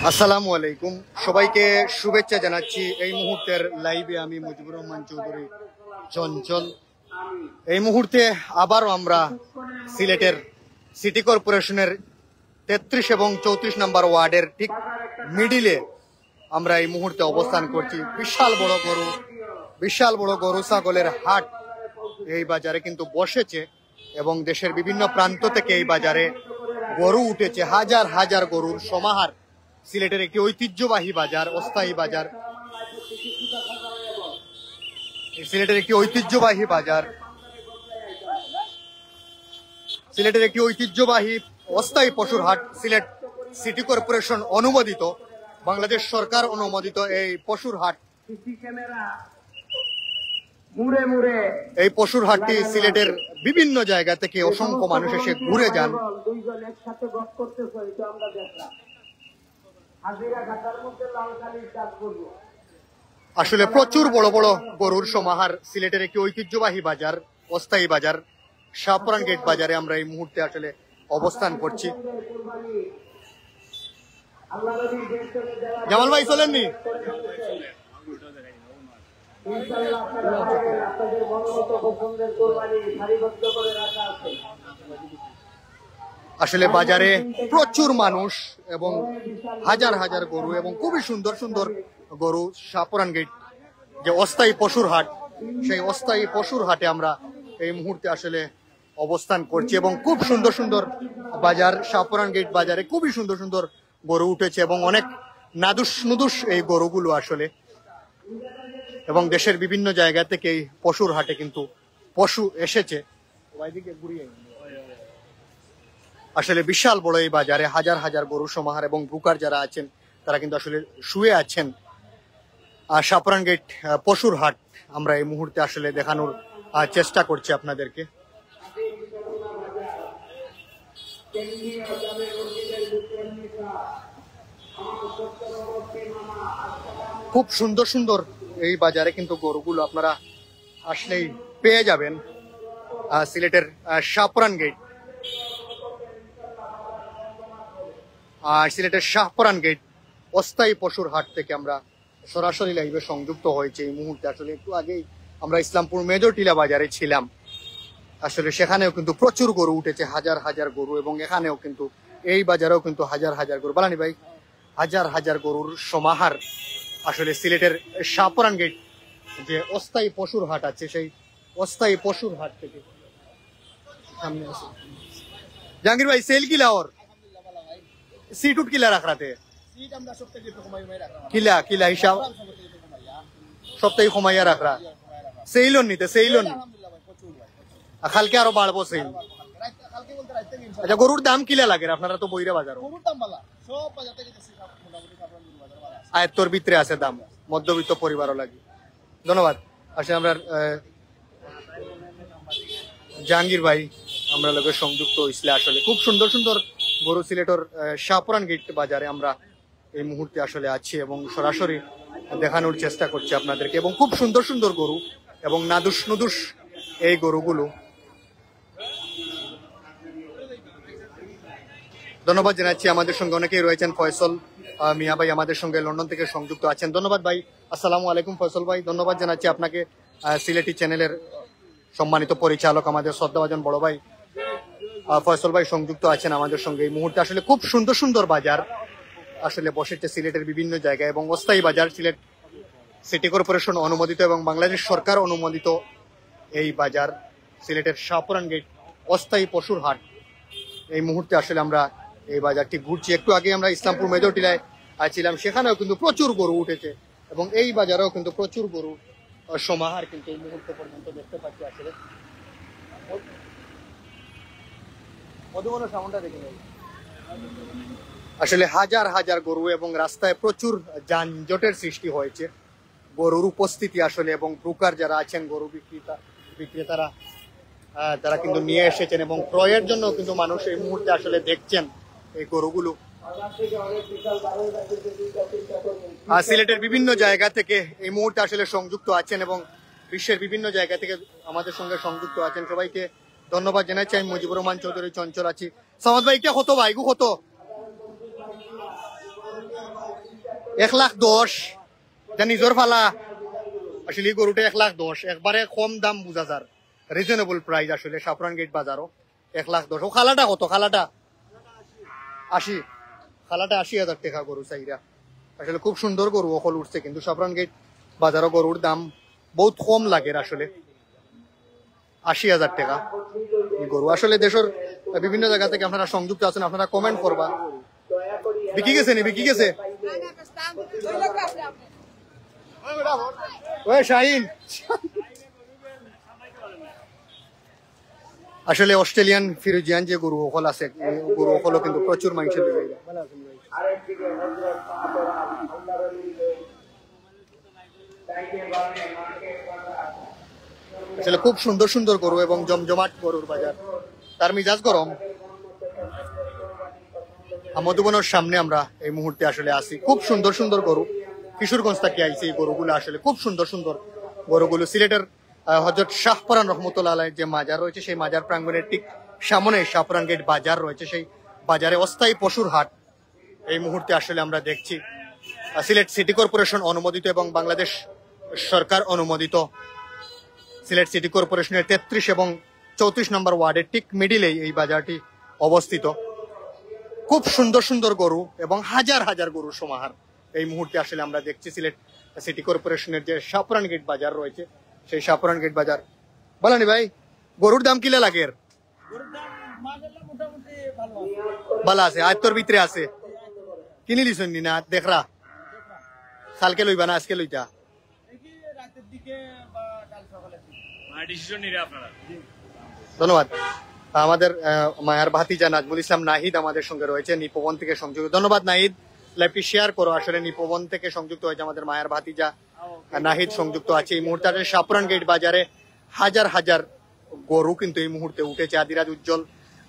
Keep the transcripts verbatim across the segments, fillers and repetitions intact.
আসসালামু আলাইকুম, সবাইকে শুভেচ্ছা জানাচ্ছি। এই মুহূর্তের লাইভে আমি মুজিবুর রহমান চৌধুরী চঞ্চল। এই মুহূর্তে আবারও আমরা সিলেটের সিটি কর্পোরেশনের তেত্রিশ এবং চৌত্রিশ নম্বর ওয়ার্ডের ঠিক মিডিলে আমরা এই মুহূর্তে অবস্থান করছি। বিশাল বড় গরু, বিশাল বড় গরু ছাগলের হাট এই বাজারে কিন্তু বসেছে এবং দেশের বিভিন্ন প্রান্ত থেকে এই বাজারে গরু উঠেছে। হাজার হাজার গরুর সমাহার। সিলেটের একটি ঐতিহ্যবাহী বাজার, অস্থায়ী বাজার। সিলেটের একটি ঐতিহ্যবাহী বাজার, সিলেটের একটি ঐতিহ্যবাহী অস্থায়ী পশুর হাট। সিলেট সিটি কর্পোরেশন অনুমোদিত, বাংলাদেশ সরকার অনুমোদিত এই পশুর হাট। এই পশুর হাটটি সিলেটের বিভিন্ন জায়গা থেকে অসংখ্য মানুষ এসে ঘুরে যান। আসলে প্রচুর বড় বড় গরুর সমাহার। সিলেটের একটি ঐতিহ্যবাহী বাজার, অস্থায়ী বাজার, শাহপরান গেট বাজারে আমরা এই মুহূর্তে আসলে অবস্থান করছি। জামাল ভাই, চলেননি? আসলে বাজারে প্রচুর মানুষ এবং হাজার হাজার গরু এবং খুবই সুন্দর সুন্দর গরু। শাহপরান গেট যে অস্থায়ী পশুর হাট, সেই অস্থায়ী পশুর হাটে আমরা এই মুহূর্তে আসলে অবস্থান করছি এবং খুব সুন্দর সুন্দর বাজার, শাহপরান গেট বাজারে খুবই সুন্দর সুন্দর গরু উঠেছে এবং অনেক নাদুস নুদুস এই গরুগুলো আসলে। এবং দেশের বিভিন্ন জায়গা থেকে এই পশুর হাটে কিন্তু পশু এসেছে। আসলে বিশাল বড় এই বাজারে হাজার হাজার গরু সমাহার এবং ব্রোকার যারা আছেন, তারা কিন্তু আসলে শুয়ে আছেন। আর শাহপরান গেট, আহ, পশুর হাট আমরা এই মুহূর্তে আসলে দেখানোর, আহ, চেষ্টা করছি আপনাদেরকে। খুব সুন্দর সুন্দর এই বাজারে কিন্তু গরুগুলো আপনারা আসলেই পেয়ে যাবেন। আহ, সিলেটের, আহ, শাহপরান গেট, আহ, সিলেটের শাহপরান গেট অস্থায়ী পশুর হাট থেকে আমরা সরাসরি লাইভে সংযুক্ত হয়েছি এই মুহূর্তে। আসলে একটু আগেই আমরা ইসলামপুর মেজর টিলা বাজারে ছিলাম, আসলে সেখানেও কিন্তু প্রচুর গরু উঠেছে, হাজার হাজার গরু, এবং এখানেও কিন্তু এই বাজারেও কিন্তু হাজার হাজার গরু। বালানি ভাই, হাজার হাজার গরুর সমাহার আসলে সিলেটের শাহপরান গেট যে অস্থায়ী পশুর হাট আছে, সেই অস্থায়ী পশুর হাট থেকে সামনে আছে। জাহাঙ্গীর ভাই, সেল কিলা ওর? সিট উট কিলা রাখরাতে? কিলা, কিলা হিসাব? সপ্তাহে কমাইয়া রাখরা। সেইলন নিতে, সেইলন। আর কালকে আরো বাড়বো সেই। আচ্ছা, গরুর দাম কিলা লাগে আপনারা তো বইরা বাজারো? আয়ত্তর ভিতরে আছে দাম, মধ্যবিত্ত পরিবারও লাগে। ধন্যবাদ। আসলে আমরা, আহ, জাহাঙ্গীর ভাই আমরা লগে সংযুক্ত হইছিলে। আসলে খুব সুন্দর সুন্দর গরু সিলেটর, আহ, শাহপরান গেট বাজারে আমরা এই মুহূর্তে আসলে আছি এবং সরাসরি দেখানোর চেষ্টা করছি আপনাদেরকে, এবং খুব সুন্দর সুন্দর গরু এবং নাদুস নুদুস এই গরুগুলো। ধন্যবাদ জানাচ্ছি, আমাদের সঙ্গে অনেকেই রয়েছেন। ফয়সল, আহ, মিয়া ভাই আমাদের সঙ্গে লন্ডন থেকে সংযুক্ত আছেন। ধন্যবাদ ভাই। আসসালামু আলাইকুম ফয়সল ভাই, ধন্যবাদ জানাচ্ছি আপনাকে। আহ, সিলেটি চ্যানেলের সম্মানিত পরিচালক, আমাদের শ্রদ্ধাভাজন বড় ভাই, আহ, ফয়সল ভাই সংযুক্ত আছেন আমাদের সঙ্গে এই মুহূর্তে। আসলে খুব সুন্দর সুন্দর বাজার আসলে বসেছে সিলেটের বিভিন্ন জায়গায়, এবং অস্থায়ী বাজার সিলেট সিটি কর্পোরেশন অনুমোদিত এবং বাংলাদেশ সরকার অনুমোদিত এই বাজার, সিলেটের শাহপরান গেট অস্থায়ী পশুর হাট। এই মুহূর্তে আসলে আমরা এই বাজারটি ঘুরছি। একটু আগে আমরা ইসলামপুর মেজর টিলায় আছিলাম, সেখানেও কিন্তু প্রচুর গরু উঠেছে এবং এই বাজারেও কিন্তু প্রচুর গরু, আহ, সমাহার কিন্তু এই মুহূর্ত পর্যন্ত দেখতে পাচ্ছি। আসলে মধুবন সাউন্ডটা দেখে নেই। আসলে হাজার হাজার গরু এবং রাস্তায় প্রচুর যানজটের সৃষ্টি হয়েছে। গরুর উপস্থিতি আসলে, এবং ব্রোকার যারা আছেন, গরু বিক্রেতা, বিক্রেতারা, আহ, তারা কিন্তু নিয়ে এসেছেন এবং ক্রয়ের জন্য কিন্তু মানুষ এই মুহূর্তে আসলে দেখছেন এই গরুগুলো। আহ, সিলেটের বিভিন্ন জায়গা থেকে এই মুহূর্তে আসলে সংযুক্ত আছেন এবং বিশ্বের বিভিন্ন জায়গা থেকে আমাদের সঙ্গে সংযুক্ত আছেন। সবাইকে ধন্যবাদ জানাচ্ছি। আমি মুজিবুর রহমান চৌধুরী চঞ্চল আছি। সামাদ ভাই, এটা কত ভাই গো, কত? এক লাখ দশ, যা নিজর ফালা। আসলে এই গরুটা এক লাখ দশ, একবারে কম দাম বুঝা যার, রিজনেবল প্রাইস আসলে। সাফরান গেট বাজারও এক লাখ দশ। ও খালাটা কত? খালাটা আশি, খালাটা আশি হাজার টেকা গরু চাইরা। আসলে খুব সুন্দর গরু অকল উঠছে, কিন্তু সাফরান গেট বাজারও গরুর দাম বহুত কম লাগের আসলে। আশি হাজার টেকা এই গরু। আসলে দেশর বিভিন্ন জায়গা থেকে আপনারা সংযুক্ত আছেন, আপনারা কমেন্ট করবা। বিকি গেছে নি? বিকি গেছে? ওই শাহিন, আসলে অস্ট্রেলিয়ান ফিরোজিয়ান যে গরু অকল আছে, গরু অকলও কিন্তু প্রচুর মাংস। আসলে খুব সুন্দর সুন্দর গরু এবং জমজমাট গরুর বাজার। তার মিজাজ গরম। আ, মধুবনর সামনে আমরা এই মুহূর্তে আসলে আছি। খুব সুন্দর সুন্দর গরু, কিশোরগঞ্জ থেকে আইছে এই গরুগুলো। আসলে খুব সুন্দর সুন্দর গরুগুলো। সিলেটের, আহ, হযরত শাহপরান রহমতুল্লাহ আলাইহির যে মাজার রয়েছে, সেই মাজার প্রাঙ্গণের ঠিক সামনে সাফরান গেট বাজার রয়েছে। সেই বাজারে অস্থায়ী পশুর হাট এই মুহূর্তে আসলে আমরা দেখছি। আহ, সিলেট সিটি কর্পোরেশন অনুমোদিত এবং বাংলাদেশ সরকার অনুমোদিত সিলেট সিটি কর্পোরেশনের তেত্রিশ এবং চৌত্রিশ নম্বর ওয়ার্ডের ঠিক মিডিলেই এই বাজারটি অবস্থিত। খুব সুন্দর সুন্দর গরু এবং হাজার হাজার গরুর সমাহার এই মুহূর্তে আসলে আমরা দেখছি। সিলেট সিটি কর্পোরেশনের যে সাফরান গেট বাজার রয়েছে, সেই সাফরান গেট বাজার। বলেনি ভাই, গরুর দাম কিলা লাগের? গরুর দাম মাশাআল্লাহ মোটামুটি ভালো আছে। ভালো আছে, আয়ত্তর ভিতরে আছে। কিনি লিছইন নি না দেখরা? কালকে লইবা না আজকে লইতা? দেখি রাতের দিকে বা কাল সকালে। মানে ডিসিশন নিলে আপনারা। ধন্যবাদ। আমাদের, আহ, মায়ার ভাতিজা নাজমুল ইসলাম নাহিদ আমাদের সঙ্গে রয়েছে নিপবন থেকে সংযুক্ত। ধন্যবাদ নাহিদ, লাইভটি শেয়ার করো। আসলে নিপবন থেকে সংযুক্ত হয়েছে আমাদের মায়ার ভাতিজা, আহ, নাহিদ সংযুক্ত আছে এই মুহূর্তে। আসলে সাফরান গেট বাজারে হাজার হাজার গরু কিন্তু এই মুহূর্তে উঠেছে। আদিরাজ উজ্জ্বল,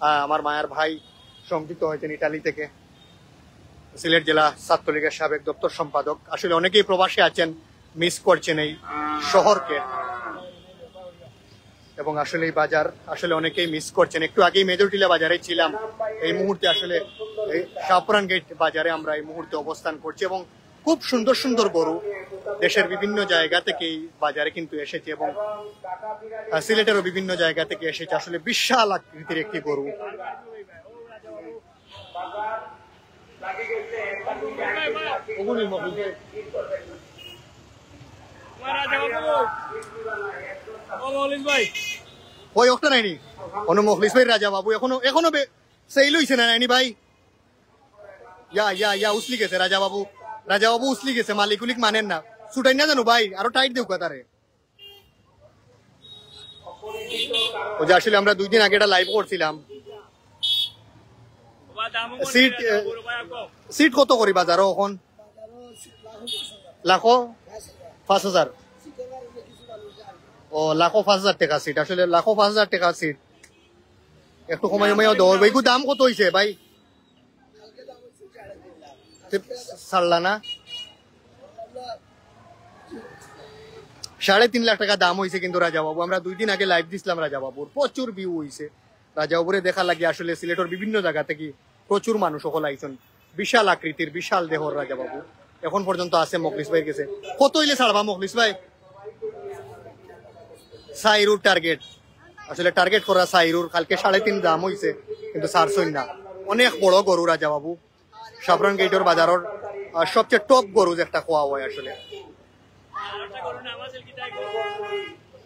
আহ, আমার মায়ার ভাই, সংযুক্ত হয়েছেন ইটালি থেকে, সিলেট জেলা ছাত্রলীগের সাবেক দপ্তর সম্পাদক। আসলে অনেকেই প্রবাসে আছেন, মিস করছেন এই শহরকে এবং আসলে এই বাজার আসলে অনেকেই মিস করছেন। একটু আগেই মেজরটিলা বাজারে ছিলাম, এই মুহূর্তে আসলে এই সাফরান গেট বাজারে আমরা এই মুহূর্তে অবস্থান করছি এবং খুব সুন্দর সুন্দর গরু দেশের বিভিন্ন জায়গা থেকে এই বাজারে কিন্তু এসেছে এবং, আহ, সিলেটেরও বিভিন্ন জায়গা থেকে এসেছে। আসলে বিশাল আকৃতির একটি গরু। ওই ওখানে নাইনি? অনু মখলিস ভাই রাজা বাবু এখনো, এখনো বে-, সেল হইছে না নাইনি ভাই? ইয়া, ইয়া, ইয়া, উসলি গেছে রাজা বাবু। রাজা বাবু উসলি গেছে, মালিক উলিক মানেন না। ছুটাই না জানো ভাই, আরো টাইট দেউকা তারে। ওই যে আসলে আমরা দুই দিন আগে একটা লাইভ করছিলাম। সিট, এ, সিট কত করি বাজারও এখন? লাখো পাঁচ হাজার। ও, লাখো পাঁচ হাজার টাকা সিট। আসলে লাখো পাঁচ হাজার টাকা সিট। একটু কমাই কমাই দেও। ভাই, দাম কত হইছে ভাই? তে ছাড়লা না? সাড়ে তিন লাখ টাকা দাম হইছে কিন্তু রাজা বাবু, আমরা দুই দিন আগে লাইভ দিছিলাম রাজা বাবুর, প্রচুর ভিউ হইছে। রাজা বাবুরে দেখা লাগে আসলে সিলেটর বিভিন্ন জায়গা থেকে প্রচুর মানুষ অকল আইছন। বিশাল আকৃতির, বিশাল দেহর রাজা বাবু এখন পর্যন্ত আছে মখলিস ভাইর গেছে। কত হইলে ছাড়বা মখলিস ভাই? সাইরুর টার্গেট, আসলে টার্গেট করা সাইরুর। কালকে সাড়ে তিন দাম হইছে, কিন্তু ছাড়ছইন না। অনেক বড় গরু রাজা বাবু, সাফরান গেটর বাজারর, আহ, সবচেয়ে টপ গরু যেটা খোয়া হয় আসলে।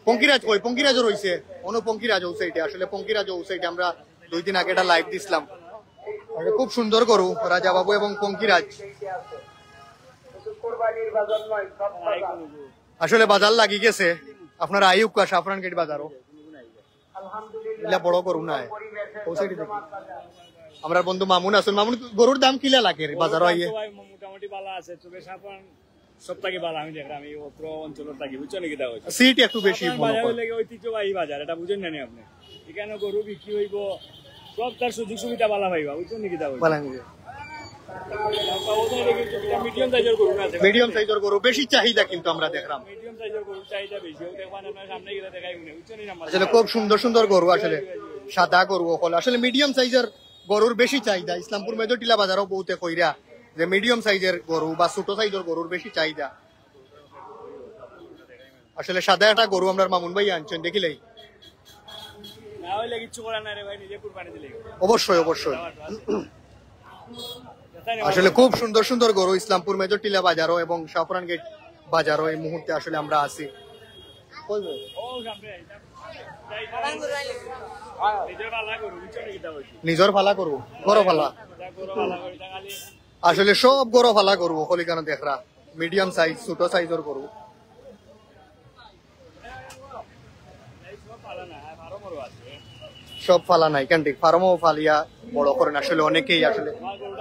পঙ্কিরাজ কই? পঙ্কিরাজও রইছে, অনু পঙ্কিরাজ ও সাইডে। আসলে পঙ্কিরাজ ও সাইডে আমরা দুই দিন আগে একটা লাইভ দিছিলাম। আসলে খুব সুন্দর গরু রাজা বাবু এবং পঙ্কিরাজ। আসলে বাজার লাগি গেছে, আপনারা আইউক্কা সাফরান গেট বাজারও। ইলা বড় গরু নাই। ও সাইডে দেখি। আমরা বন্ধু মামুন আছেন। মামুন, গরুর দাম কিলা লাগে রে বাজারও আইয়ে? তো ভাই মোটামুটি ভালো আছে, তবে সাফরান সব থাকি ভালো আমি দেখলাম এই অত্র অঞ্চলের থাকি, বুঝছো নাকি? দাও সিট একটু বেশি সাফরান মনে বাজার হয়। লাগে ঐতিহ্যবাহী বাজার, এটা বুঝেন না নি আপনি? এখানে গরু বিক্রি হইব, সব তার সুযোগ সুবিধা ভালো পাইবা, বুঝছো নাকি? দাও ভালো লাগে। মিডিয়াম সাইজের গরু আছে। মিডিয়াম সাইজের গরু বেশি চাহিদা কিন্তু আমরা দেখলাম। মিডিয়াম সাইজের গরু চাহিদা বেশি, ও দেখবেন আপনার সামনে গেলে দেখাই মনে, বুঝছো নি? আসলে খুব সুন্দর সুন্দর গরু আসলে, সাদা গরু অকল। আসলে মিডিয়াম সাইজের গরুর বেশি চাহিদা। ইসলামপুর মেজর টিলা বাজারও বহুতে কইরা যে মিডিয়াম সাইজের গরু বা ছোট সাইজের গরুর বেশি চাহিদা। আসলে সাদা একটা গরু আমরার মামুন ভাই আনছইন, দেখিলাই। না হইলে কিচ্ছু করার নাই রে ভাই, নিজে কুরবানি দিলে। অবশ্যই, অবশ্যই। আসলে খুব সুন্দর সুন্দর গরু ইসলামপুর মেজর টিলা বাজারও এবং শাহপুরান গেট বাজারও এই মুহূর্তে আসলে আমরা আছি। নিজের ভালা করু, বুঝছো নি কিতা বলছি? নিজর ফালা করু, গরো ফালা। আসলে সব গরো ফালা করু, হকল ইখানো দেখরা, মিডিয়াম সাইজ, ছোট সাইজর গরু। সব ফালা নাই, কেন ঠিক ফার্মও ফালিয়া বড় করেন। আসলে অনেকেই আসলে,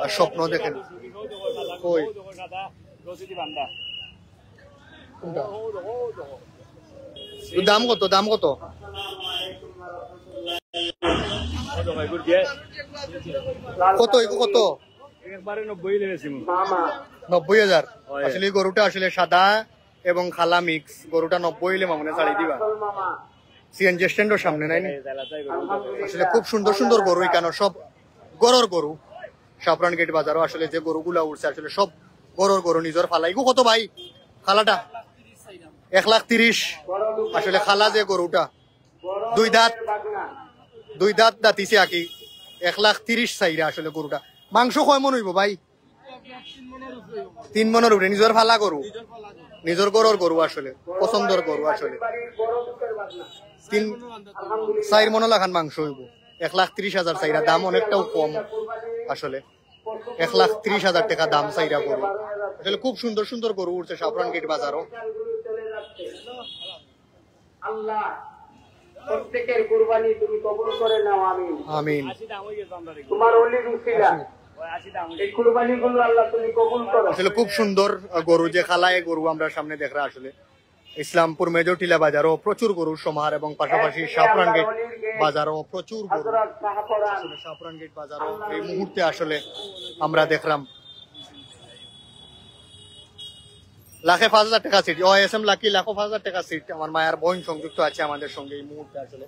আহ, স্বপ্ন দেখেন। কই? কোনটা? দাম কত? দাম কত? কত? এগু কত? একবারে নব্বই লেগেছি। নব্বই হাজার। আসলে এই গরুটা আসলে সাদা এবং খালা মিক্স, গরুটা নব্বই হইলে মামুনে ছাড়ি দিবা। সিএনজি স্ট্যান্ডর সামনে নাই নি? আসলে খুব সুন্দর সুন্দর গরু এখানে, সব গরর গরু। শাহপুরান গেট বাজারও আসলে যে গরুগুলা উঠছে আসলে সব গরর গরু, নিজর ফালা। এগু কত ভাই? খালাটা এক লাখ তিরিশ। আসলে খালা যে গরুটা দুই দাঁত, দুই দাঁত দাঁতিছে আকি, এক লাখ তিরিশ চাইরা আসলে গরুটা। মাংস কয় মন হইব ভাই? তিন মনর উপরে। নিজর ফালা গরু, নিজর গরর গরু আসলে, পছন্দর গরু আসলে। তিন, চাইর মন লাখান মাংস হইব। এক লাখ তিরিশ হাজার চাইরা, দাম অনেকটাও কম আসলে। এক লাখ তিরিশ হাজার টাকা দাম চাইরা গরু। আসলে খুব সুন্দর সুন্দর গরু উঠছে শাহপুরান গেট বাজারও। আল্লাহ, প্রত্যেকের কুরবানি তুমি কবুল করে নাও, আমিন। আমিন। তোমার অলির উসিলা এই কুরবানিগুলো আল্লাহ তুমি কবুল করো। আসলে খুব সুন্দর, আহ, গরু যে খালায় গরু আমরা সামনে দেখরা আসলে। ইসলামপুর মেজর টিলা বাজারও প্রচুর গরুর সমাহার এবং পাশাপাশি শাহপুরান গেট বাজারও প্রচুর গরু। হযরত শাহপরান আসলে শাহপুরান গেট বাজারও এই মুহূর্তে আসলে আমরা দেখলাম লাখে পাঁচ হাজার টাকা সিট। ও, এস এম লাকি লাখো পাঁচ হাজার টাকা সিট। আমার মায়ার বোন সংযুক্ত আছে আমাদের সঙ্গে এই মুহূর্তে আসলে।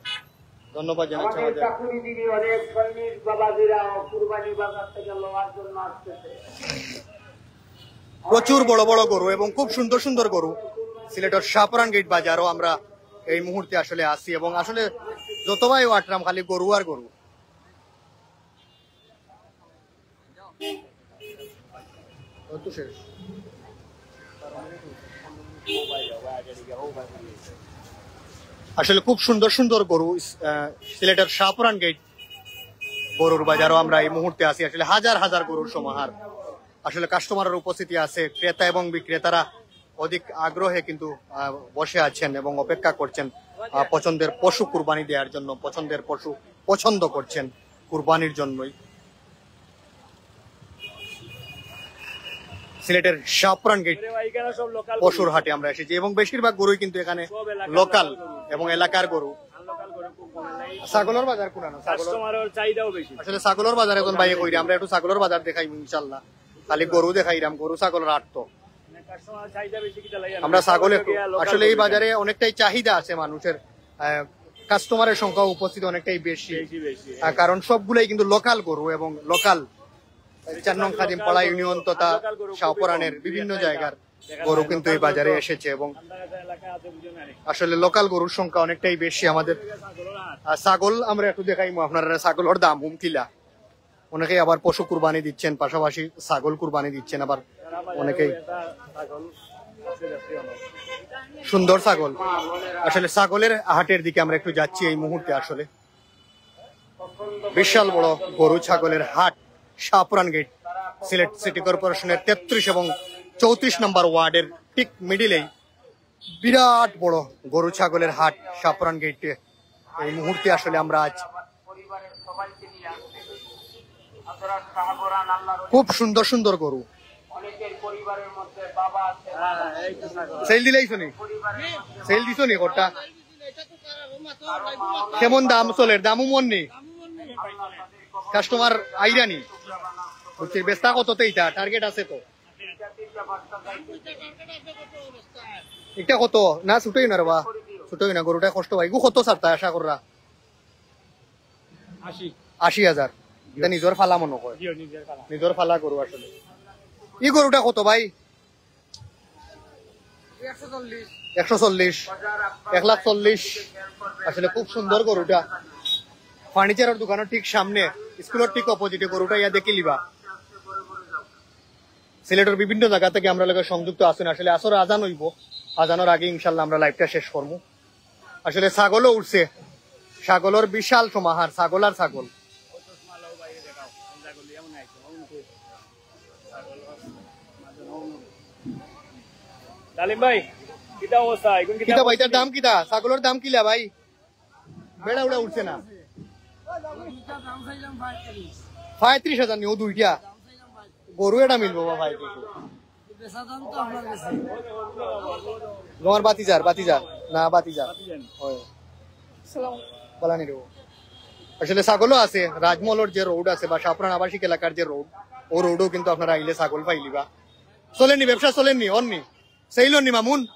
ধন্যবাদ জানাচ্ছি আমাদের আমাদের চাকুরিজীবী অনেক সৈনিক বাবাজিরা ও কুরবানি বাজার থেকে লওয়ার জন্য আসতেছে। প্রচুর বড় বড় গরু এবং খুব সুন্দর সুন্দর গরু। সিলেটের শাহপুরান গেট বাজারও আমরা এই মুহূর্তে আসলে আছি এবং আসলে যতবারই আটরাম খালি গরু আর গরু। ও তো শেষ। আসলে খুব সুন্দর সুন্দর গরু, আহ, সিলেটের শাহপুরান গেট গরুর বাজারও আমরা এই মুহূর্তে আছি। আসলে হাজার হাজার গরুর সমাহার। আসলে কাস্টমারের উপস্থিতি আছে, ক্রেতা এবং বিক্রেতারা অধিক আগ্রহে কিন্তু, আহ, বসে আছেন এবং অপেক্ষা করছেন, আহ, পছন্দের পশু কুরবানি দেওয়ার জন্য। পছন্দের পশু পছন্দ করছেন কুরবানির জন্যই। সিলেটের শাহপুরান গেট পশুর হাটে আমরা এসেছি এবং বেশিরভাগ গরুই কিন্তু এখানে লোকাল এবং এলাকার গরু। ছাগলের বাজার কোন আনো? ছাগলের কাস্টমারের চাহিদাও বেশি। আসলে ছাগলের বাজার এখন বাইরে কইরে, আমরা একটু ছাগলের বাজার দেখাইমু ইনশাল্লাহ। খালি গরু দেখাইরাম, গরু ছাগলের হাট তো। মানে কাস্টমারের চাহিদা বেশি কিতা লাগে? আমরা ছাগল একটু, আসলে এই বাজারে অনেকটাই চাহিদা আছে মানুষের, আহ, কাস্টমারের সংখ্যা উপস্থিত অনেকটাই বেশি। বেশি বেশি। আহ, কারণ সবগুলাই কিন্তু লোকাল গরু এবং লোকাল চার নং খাদিমপাড়া ইউনিয়ন তথা শাহপরানের বিভিন্ন জায়গার গরু কিন্তু এই বাজারে এসেছে এবং আসলে লোকাল গরুর সংখ্যা অনেকটাই বেশি আমাদের। আহ, ছাগল আমরা একটু দেখাইমু আপনারা, ছাগলের দাম হুমকিলা। অনেকেই আবার পশু কুরবানি দিচ্ছেন, পাশাপাশি ছাগল কুরবানি দিচ্ছেন আবার অনেকেই। সুন্দর ছাগল। আসলে ছাগলের হাটের দিকে আমরা একটু যাচ্ছি এই মুহূর্তে। আসলে বিশাল বড় গরু ছাগলের হাট, শাহপুরান গেট, সিলেট সিটি কর্পোরেশনের তেত্রিশ এবং চৌত্রিশ নম্বর ওয়ার্ডের ঠিক মিডিলেই বিরাট বড় গরু ছাগলের হাট শাহপুরান গেটে। এই মুহূর্তে আসলে আমরা আজ খুব সুন্দর সুন্দর গরু। সেল দিলাইছো নি? সেল দিছো নি কোটা? কেমন দাম চলের? দামও মন নি? কাস্টমার আইরানি? বুঝছি, বেচতা কততে ইটা? টার্গেট আছে তো? ইটা কত? না, ছুটোই না রে বা। ছুটোই না, গরুটা কষ্ট পাই। ইগু কত ছাড়তা আশা কররা? আশি। আশি হাজার। ইটা নিজর ফালা মনে কয়। জিও নিজের কালা। নিজর ফালা গরু আসলে। এই গরুটা কত ভাই? একশো চল্লিশ। এক লাখ চল্লিশ। আসলে খুব সুন্দর গরুটা। ফার্নিচারের দোকানের ঠিক সামনে, স্কুলের ঠিক অপোজিটে গরুটা ইয়া দেখিলিবা। সিলেটের বিভিন্ন জায়গা থেকে আমরার লগে সংযুক্ত আছেন। আসলে আসর আজান হইব, আজানের আগে ইনশাল্লাহ আমরা লাইভটা শেষ করবো। আসলে ছাগলও উঠছে, ছাগলের বিশাল সমাহার, ছাগল আর ছাগল। ডালিম ভাই, কিতা অবস্থা? এখন কিতা কিতা ভাই, এটার দাম কিতা? ছাগলের দাম কিলা ভাই? বেড়া উড়া উঠছে না। পঁয়ত্রিশ হাজার নিও দুইটা। গরু এটা মিলবো বা ভাই? তোমার বাতিজার, বাতিজার না বাতিজার? হয়। বলানি রে। আসলে ছাগলও আছে, রাজমহলের যে রোড আছে বা শাহপুরান আবাসিক এলাকার যে রোড, ও রোডও কিন্তু আপনারা আইলে ছাগল পাইলিবা। চলেননি, ব্যবসা চলেননি, অননি? সেইলনি মামুন?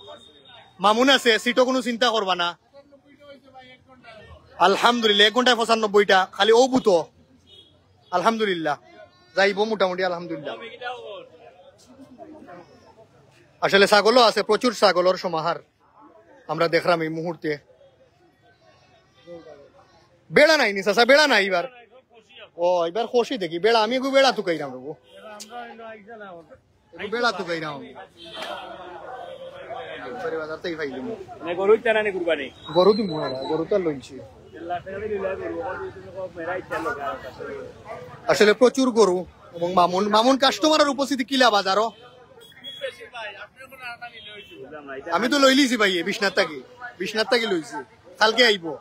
মামুন আছে, সিটও কোনো চিন্তা করবা না। আলহামদুলিল্লাহ, এক ঘন্টায় পঁচানব্বইটা, খালি ও বুতো। আলহামদুলিল্লাহ, যাইব মোটামুটি, আলহামদুলিল্লাহ। আসলে ছাগলও আছে, প্রচুর ছাগলের সমাহার আমরা দেখলাম এই মুহূর্তে। বেড়া নাই নি চাচা, বেড়া নাই এবার। ও, এবার খুশি দেখি বেড়া, আমি এগু বেড়া তুকাইলাম রবু। এগু বেড়া তুকাইলাম আমি। একবারে বাজার থেকে পাইলাম। মানে গরু ইতা না নি কুরবানি? গরু দিমু এরা, গরু তো লইছি। আসলে প্রচুর গরু এবং মামুন, মামুন কাস্টমারের উপস্থিতি কিলা বাজারও? আমি তো লইলিছি ভাই, বিশ্বনাথ থাকি, বিশ্বনাথ থাকি লইছি, কালকে আইব।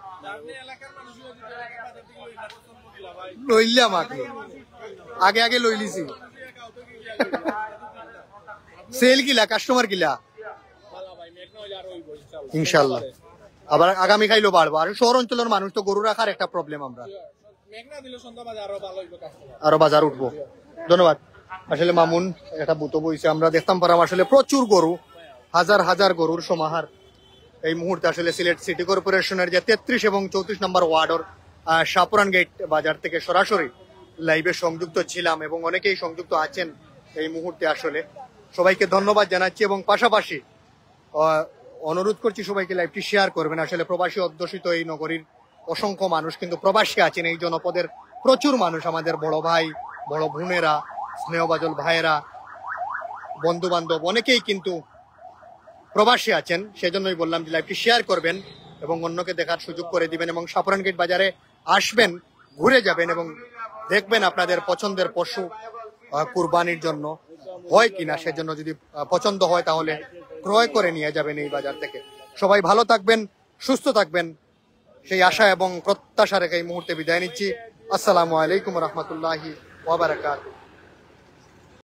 লইলাম আগে, আগে আগে লইলিছি। সেল কিলা, কাস্টমার কিলা? ইনশাল্লাহ, আবার আগামী খাইলো বাড়বো। আর শহর অঞ্চলের মানুষ তো গরু রাখার একটা প্রবলেম আমরা। আরো বাজার উঠবো। ধন্যবাদ। আসলে মামুন একটা বুতো বইছে, আমরা দেখতাম পারাম আসলে প্রচুর গরু, হাজার হাজার গরুর সমাহার। এই মুহূর্তে আসলে সিলেট সিটি কর্পোরেশনের যে তেত্রিশ এবং চৌত্রিশ নম্বর ওয়ার্ডের, আহ, শাহপুরান গেট বাজার থেকে সরাসরি লাইভে সংযুক্ত ছিলাম এবং অনেকেই সংযুক্ত আছেন এই মুহূর্তে। আসলে সবাইকে ধন্যবাদ জানাচ্ছি এবং পাশাপাশি, আহ, অনুরোধ করছি সবাইকে লাইভটি শেয়ার করবেন। আসলে প্রবাসী অধ্যুষিত এই নগরীর অসংখ্য মানুষ কিন্তু প্রবাসী আছেন, এই জনপদের প্রচুর মানুষ, আমাদের বড় ভাই, বড় বোনেরা, স্নেহভাজন ভাইয়েরা, বন্ধু বান্ধব অনেকেই কিন্তু প্রবাসী আছেন। সেজন্যই বললাম যে লাইভটি শেয়ার করবেন এবং অন্যকে দেখার সুযোগ করে দিবেন এবং শাহপুরান গেট বাজারে আসবেন, ঘুরে যাবেন এবং দেখবেন আপনাদের পছন্দের পশু, আহ, কুরবানির জন্য হয় কিনা। সেজন্য যদি, আহ, পছন্দ হয় তাহলে ক্রয় করে নিয়ে যাবেন এই বাজার থেকে। সবাই ভালো থাকবেন, সুস্থ থাকবেন, সেই আশা এবং প্রত্যাশা রেখে এই মুহূর্তে বিদায় নিচ্ছি। আসসালামু আলাইকুম রহমতুল্লাহি ওয়াবারাকাতুহু।